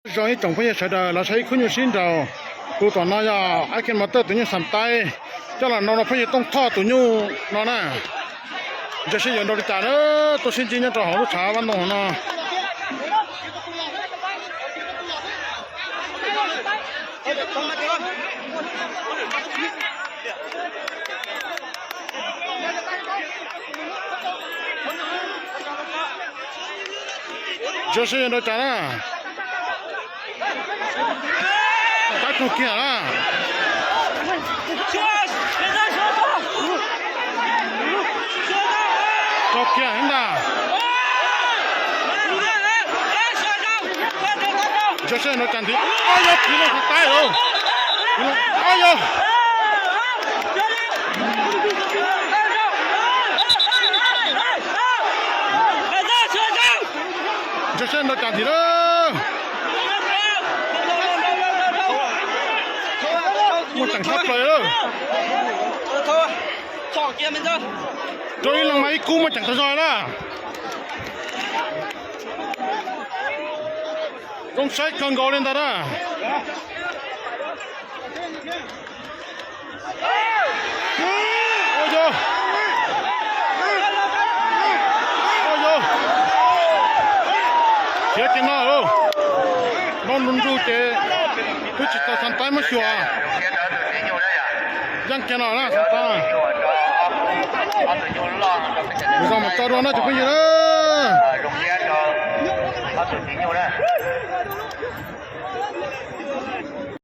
Zoo ib tsoom phooj ywg sawv daws los saib ib khub nyuj sib nraus. Tus tom no yog Ab Kheej Mos Tawj tus nyuj Xam Taib coj los nrau rau phooj ywg Tooj Thoj tus nyuj no na. Ntshe seb yuav nrau li cas na, tuaj sib ntsib nyob rau hauv lub tshav vaj ntoo no. Ntshe seb yuav nrau cas na. Kav tsum kiag na. Tso kiag ntag. Ntshe seb yuav nrau cas ntxiv. Ab yog, Kiv Looj Xam Taib lauj. Ab yog. Ntshe seb nrau cas ntxiv na. Muaj ceem tshaj plaws lawm. Rau ib leeg mas ib kub muaj ceem tag zog na. Zoo saib kawg nkaus li ntag na. Ua yog, ua yog, khiav kiag no lauj. Nrau nrug nrug ces twb tsis tau Xam Taib muab xyuas. Yeej kiag no na Xam Taib. Mus txog mus tso dua na cov phooj ywg na.